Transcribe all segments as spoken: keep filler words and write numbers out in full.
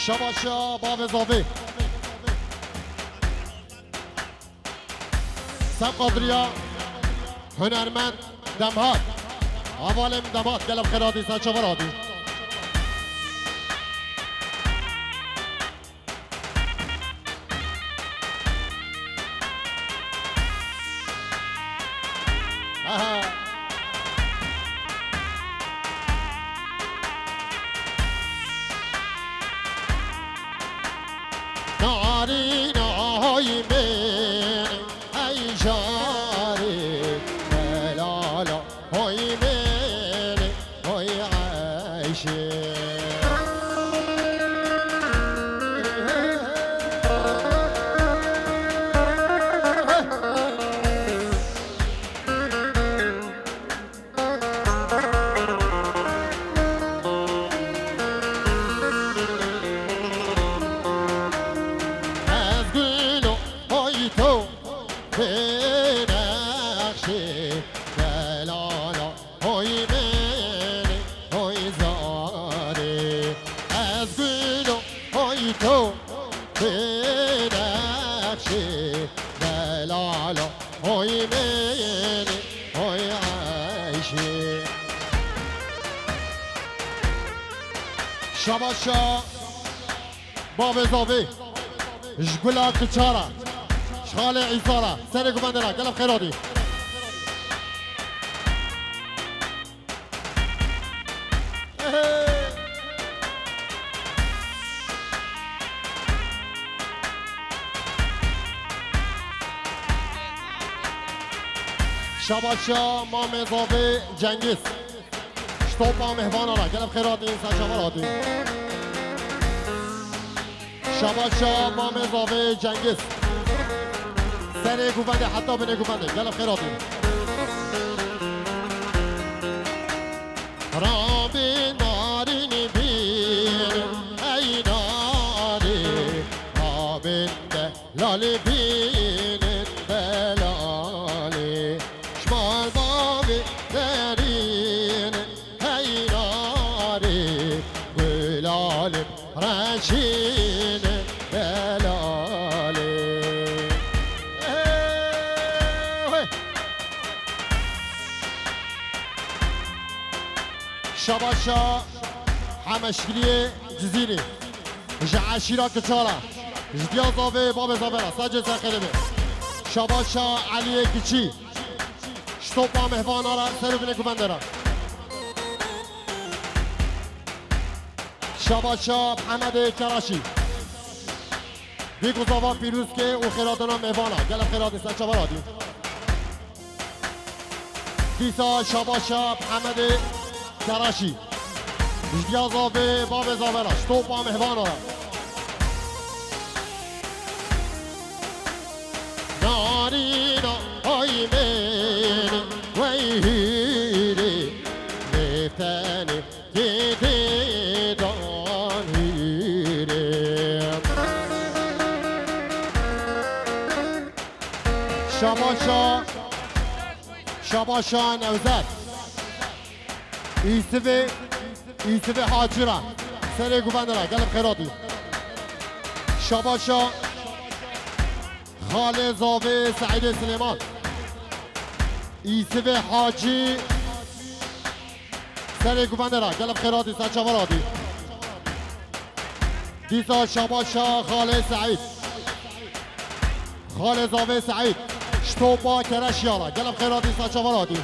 Şabaşa bavê zavê. Sem Qadiriya, hunermend, Demhat. Hevalê min Demhat, gelek xêr hatî, ser çavan hatî. Aha. Narîna hoy min, ey carê delala, hoy min, hoy Eyşê. Ez gul û hoy to, binexşê delala, hoy min, hoy zarê. Ez gul û hoy to, binexşê delala, hoy min, hoy Eyşê. Şabaşa bavê zavê, ji gula kiçara, ji xalê Îsara, serê guvendera, gelek xêr hatî. Şabaşa mamê zavê Cengiz. Ji topa mêhvana re, gelek xêr hatî, ser çavan hatî. Şabaşa mamê zavê Cengiz. Serê guvendê heta binê guvendê, gelek xêr hatî. Rabin darîn bîn, ey narî, rabin de lalê bînin delalê. Şmal bavê derîn, hey narî, gulalê reşîn delalê. Hey, hey. Şabaşa Hemeşgiriyê Cizîrî. Ji eşîra Kiçala. Ji diya zavê babê zavê ra. Sacê ser xêrê be. Şabaşa Eliyê Kiçî. Ji topa mêhvana ra, ser û binê guvendê ra. Şabaşa Hemedê Keraşî. Vî ku zava pîrûzkê û xêratina mêvana. Gelek xêratî ser çavan hatî. Dîsa şabaşa Hemedê Keraşî. Ji diya zavê babê zavê ra. Ji topa mêvana ra. Narîna ay mênê wey hîrê. Mêvtenê Dê dê dan hîrê. Şabaşa, şabaşa Nevzat. Îsivê, Îsivê Hacî ra. Serê guvendê ra. Gelek xêratî. Şabaşa Xalê zavê Seîdê Silêman. Îsivê Hacî. Serê guvendê ra, gelek xêratî, ser çavan hatî. Dîsa şabaşa Xalê Seîd. Xalê zavê Seîd. Ji topa Kereşiya ra, gelek xêratî, ser çavan hatî.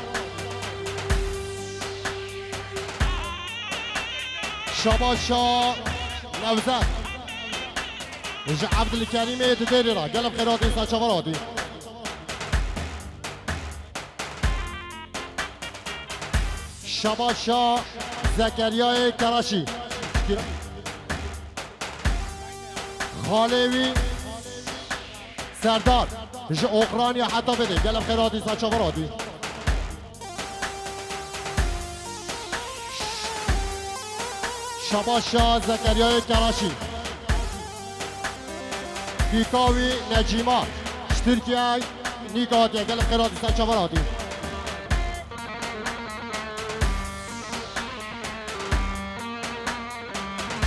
Şabaşa Nevzat. Ji Evdilkerîmê Didêrê ra, gelek xêratî, ser çavan hatî. Şabaşa Zekeryayê Keraşî. Xalê wî Serdar. Ji Okrayna heta bidê. Gelek xêratî, ser çavan hatî. Şabaşa Zekeryayê Keraşî. Dîka wî Necîma. Ji Tirkiyeyê nîka hatiye. Gelek xêratî, ser çavan hatî.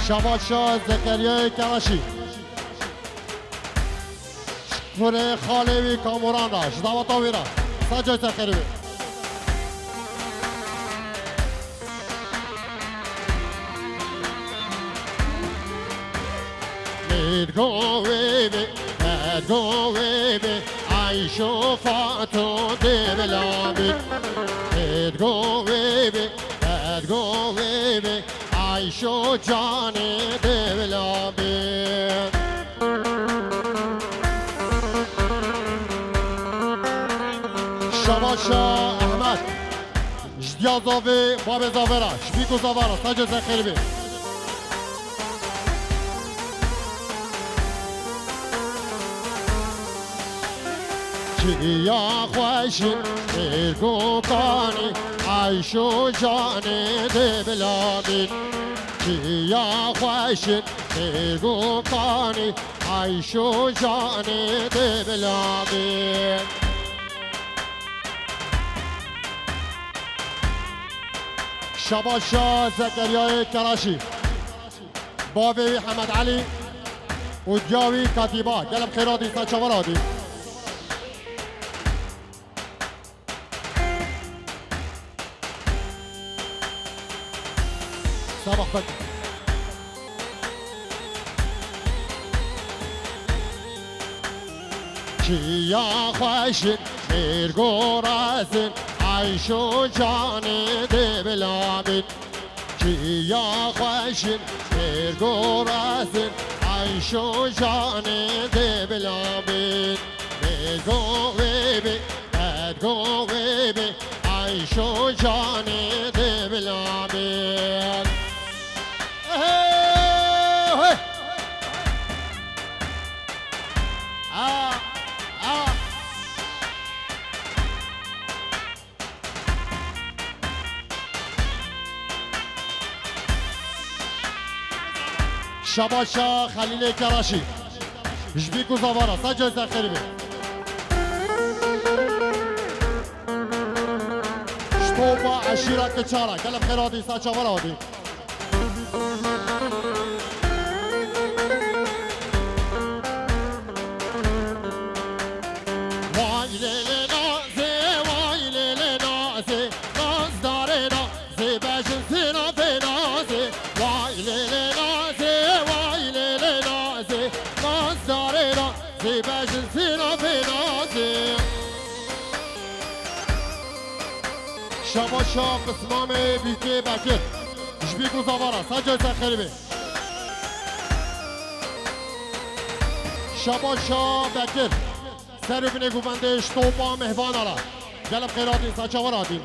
Şabaşa Zekeryayê Keraşî. Kurê xalê wî Kamuran ra, ji daweta wî ra. Saca Zekerî wî. Medgo wê bê, medgo wê bê, Ayşo Fato dê bila bê. Medgo wê bê, medgo wê bê, Ayşo canê dê bila bê. Şabaşa Ehmed. Ji diya zavê, babê zavê ra, ji bîk û zava ra, sac û ser xêr bê. Çiya xweşin, êrgokanî, Ayşo canê dê bila bîn. Çiya xweşin, êrgokanî, Ayşo canê dê bila bîn. Şabaşa Zekeryayê Keraşî. Bavê wî Hemed Elî û diya wî Katîba. Gelek xêr hatî, ser çavan hatî. Sabah bek. Çiya xweşin, mêrgo rezin, Ayşo canê dê bila bîn. Çiya xweşin, mêrgo rezin, Ayşo canê dê bila bîn. Mêrgo wê bê, medgo wê bê, Ayşo canê dê bila bîn. Hey, hey! Ah, ah! Şabaşa Xelîlê Keraşî. Ji bîk û zava ra, sac û ser xêr bê. Ji topa eşîra Kiçara, gelek xêr hatî, ser çavan hatî. Vay lê lê nazê, vay lê lê nazê, nazdarê nazê, bejin zînafê nazê. Vay lê lê nazê, vay lê lê nazê, nazdarê nazê, bejin zînafê nazê. Şabaşa Pismamê Bîkê Bekir. Ji bîk û zava ra, sac û ser xêr bê. Şabaşa Bekir. Ser û binê guvendê ji topa mehvana ra. Gelek xêr hatî, ser çavan hatî.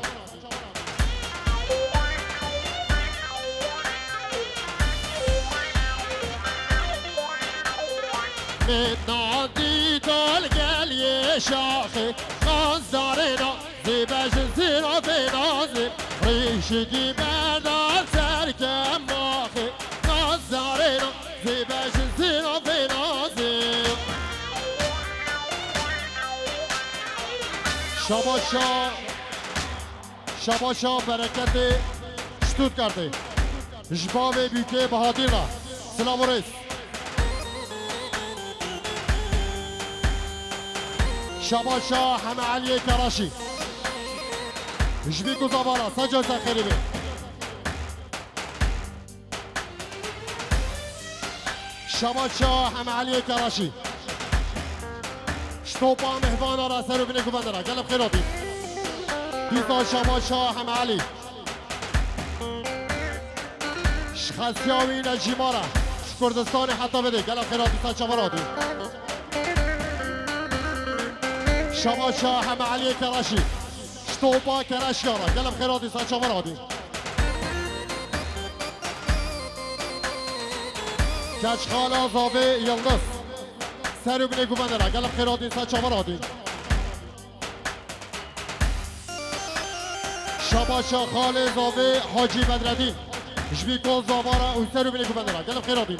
Min nadî dal gel yê şaxê, nazdarê nazê, bejin zînafê nazê, rîşikî berda ser kemaxê, nazdarê nazê, bejin zînafê nazê. Şabaşa, şabaşa bereketê Stuttgartê. Ji bavê Bîkê Bahatî re. Silav û rêz. Şabaşa Heme Eliyê Keraşî. Ji bîk û zava ra, sac û ser xêrî bê. Şabaşa Heme Eliyê Keraşî. Ji topa mehvana ra, ser û binê guvende ra. Gelek xêr hatî. Dîsa şabaşa Heme Elî. Ji xesiya wî ne jî ma re. Ji Kurdistanê heta vedê. Gelek xêr hatî, ser çavan hatî. Şabaşa Heme Eliyê Keraşî. Ji topa Keraşiya re. Gelek xêr hatî, ser çavan hatî. Keç xala zavê Yildiz. Ser û binê guvende re. Gelek xêr hatî, ser çavan hatî. Şabaşa xalê zavê Hacî Bedredîn. Ji bîk û zava ra û ser û binê guvende ra. Gelek xêr hatî.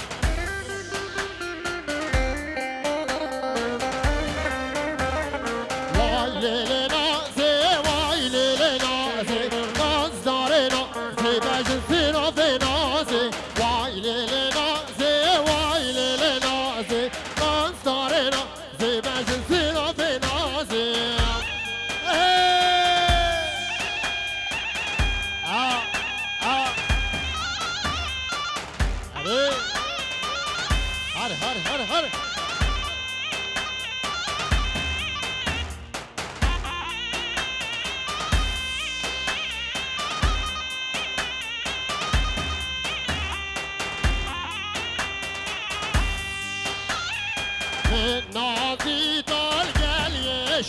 Vay lê lê nazê, vay lê lê nazê, nazdarê nazê, bejin zînafê nazê. Vay lê lê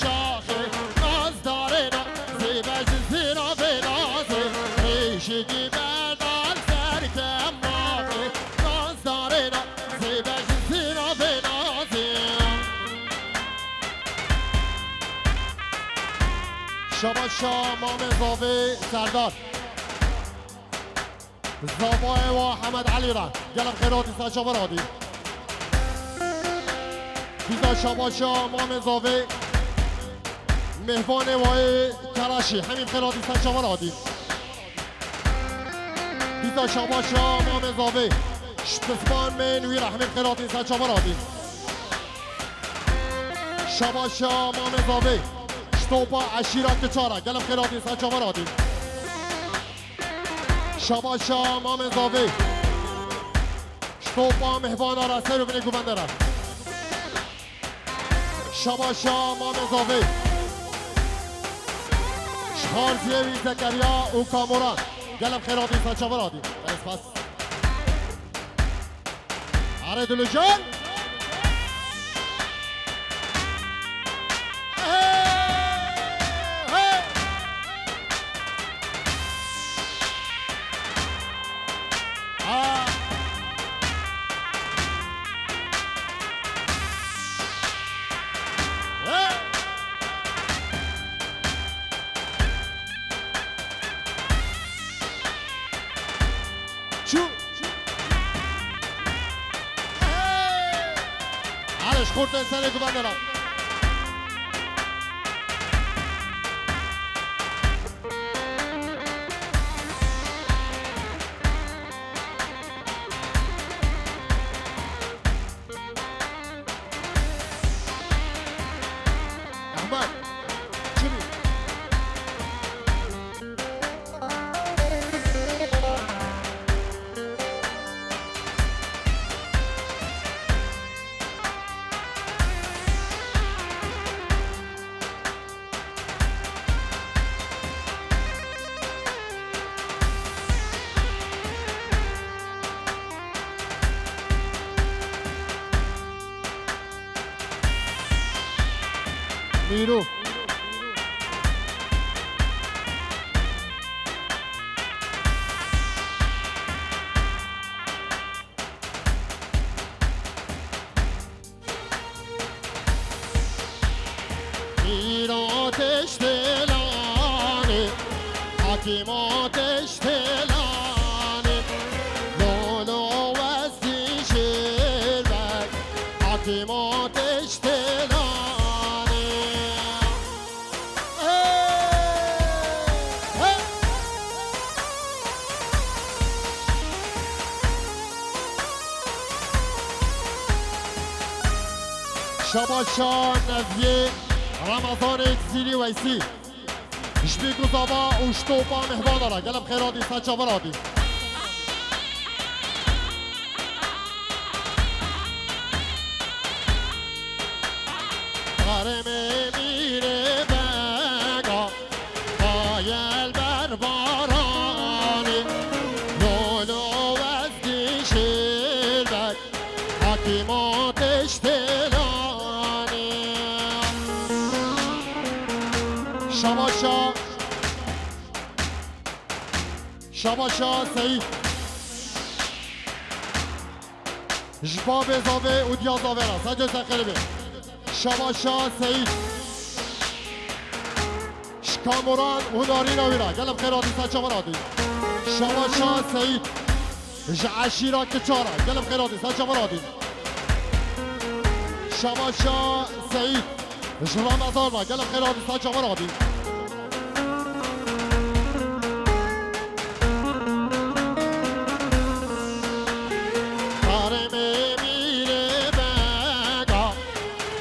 Şaxê, nazdarê nazê, vejin zîra bê nazê, rêşikî berdar ser kemaxê, nazdarê nazê, vejin zîra bê nazê. Şabaşa mamê zavê Serdar. Zavayê wa Hemed Elî re. Gelek xêr hatî ser çava radî. Bîza şabaşa mamê zavê. Mêhvanê wayê Keraşî. Hemî xêr hatî ser çava radî. Bîza şabaşa mamê zavê. Ji pispan mên wî re hemî xêr hatî ser çava radî. Şabaşa mamê zavê. Ji topa eşîra Kiçara. Gelek xêr hatî ser çava radî. Şabaşa mamê zavê. Ji topa mêhvana re ser û binê guvende re. Şabaşa mamê zavê. Ji xarziyê wî Zekeriya û Kamoran. Gelek xêr hatî ser çava radî. Gelek spas. Arê Dulucan. Hey! Hey! Ha! Hey! Çû! Hey! Alê ji xortên serê guvenderan. Ehmed, çi bû? Mîro. Îro teştelanê, hakîmo teştelanê, lolo wezdî şêrbek, hakîmo teştelanê. Hey! Hey! Şabaşa Neviyê Ramazanê Zîlî Weysî. Ji bîk û zava û ji topa mehvana re. Gelek xêr hatî, ser çava radî. Taremê mîrê bega, qayel ber baranê, lolo wezdî şêrbek, hakîmo teştelanê. Şabaşa, şabaşa Seyîd. Ji babê zavê û diya zavê re. Sence Seqelibê. Şabaşa Seyîd. Ji Kamoran û narîna wî re. Gelek xêr hatî, ser çava radî. Şabaşa Seyîd. Ji eşîra Kiçara. Gelek xêr hatî, ser çava radî. Şabaşa Seyîd. Ji Ramazan re. Gelek xêr hatî, ser çava radî. Taremê mîrê bega,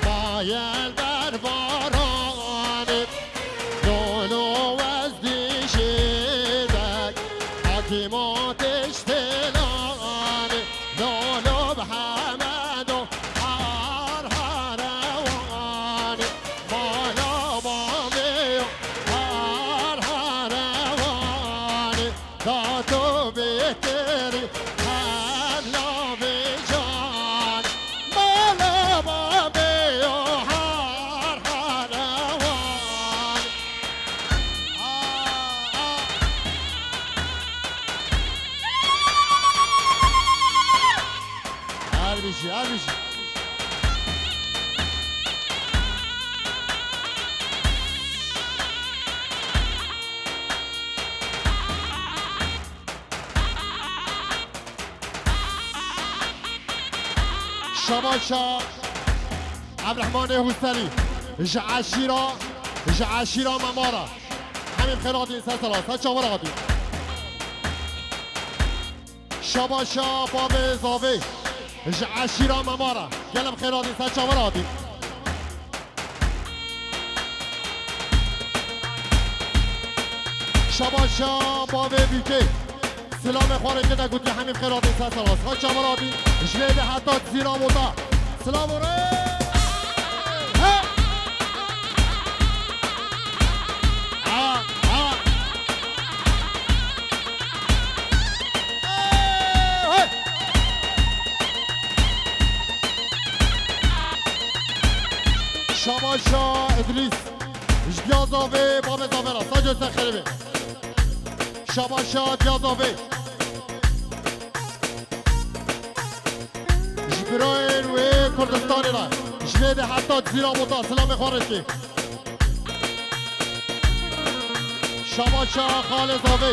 mayel ber baranê, lolo wezdî şêrbek, hakîmo teştelanê, lolo bi Hemedo har harewanê, mala bavê yo. Şabaşa Ebrehmanê Hûserî ji eşîra, ji eşîra Memara. Hemî bi xêr hatî, ser selas, ser çavan hatî. Şabaşa bavê Zavê ji eşîra Memara. Gelek bi xêr hatî, ser çavan hatî. Şabaşa bavê Bîkê. Silamê xwarê kete gotiye hemî bi xêr hatî, ser selas. Xaç çavan hatî. Ji lê de heta Cizîra Mota. Silam û rê. He. Ha, ha. Hey, hey. Şabaşa Idrîs. Ji diya Zavê, bavê Zavê ra. Sac û ser xêrê be. Şabaşa diya Zavê. Ji birayên wê Kurdistanê re. Ji vê de heta Cizîra Mota. Silamê xwe rêkê. Şabaşa xalê Zavê.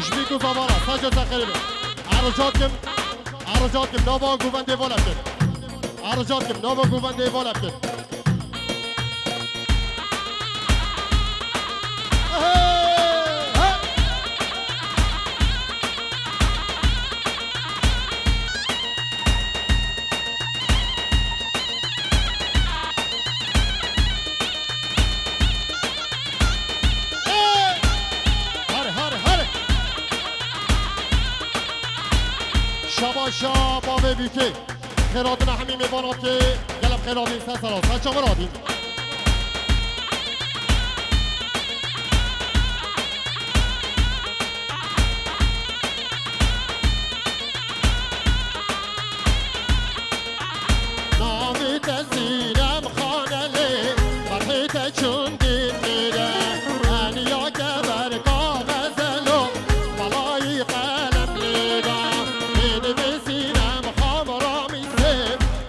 Ji bîk û Zava re. Sac û ser xêrê be. Ercat kim. Ercat kim. Nava govendê vala bikin. Ercat kim. Nava govendê vala bikin. Hare, hare, hare. Şabaşa bavê Bîkê. Xêr hatina hemî mêvanatê, gelek xêr hatî, ser selas, ser çavan hatî. Navê te Zînem Xanelê, Fetihê te çûn dîn nêre, eniya ke berka xezelo, belayî qelem lêda, êdî vê Zînem Xan Ramîsê,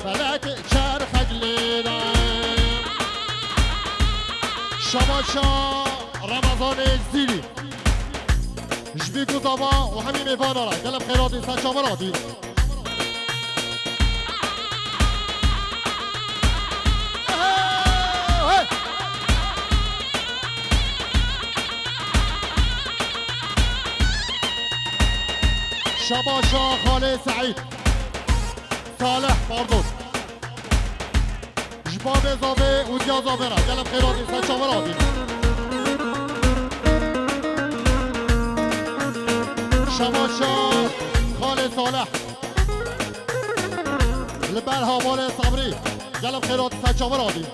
felek çerxek lêda. Şabaşa Remezanê Zîlî. Ji bîk û Zava û hemî mêvana re. Gelek xêr hatî, ser çavan hatî. Şabaşa Xalê Seîd. Salih, pardon. Ji bavê Zavê û diya Zavê re. Gelek xêr hatî, ser çavan hatî. Şabaşa Xalê Salih. Li ber hevalê Sabrî. Gelek xêr hatî, ser çavan hatî.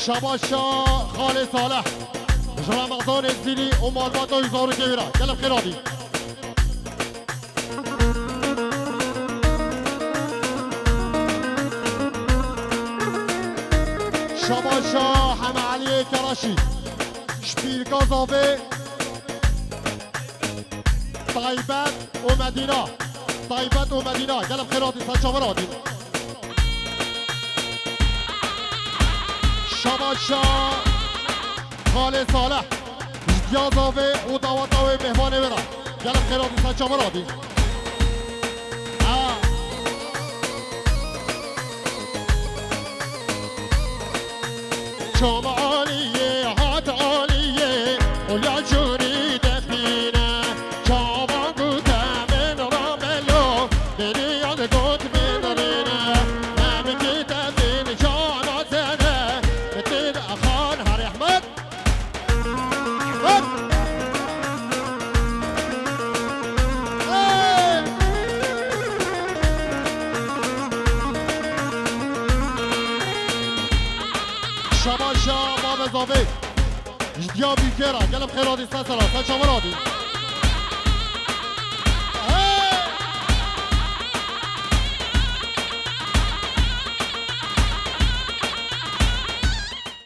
Şabaşa Xalê Salih. Ji Remezanê Zîlî û malbata wî zarokê wî re. Gelek xêr hatî. Şabaşa Heme Eliyê Keraşî. Ji pîrka Zavê. Taybet û Medîna. Taybet û Medîna. Gelek xêr hatî, ser çavan hatî. Şabaşa Xalê Salih. Ji diya Zavê û daweta wê mêvanê wê re. Gelek xêr hatî, ser çavan hatî. Ha. Çam aliyê, hat aliyê, olya cûrî dexîne. Çavan gote min ramelo, beriyan got min rîne. Em ki te vin cana zene, bitir xan her Ehmed. Ehmed. Hey! Şabaşa bavê Zavê. Ji diya Bîkê re, gelek xêr hatî, ser selas, ser çavan hatî.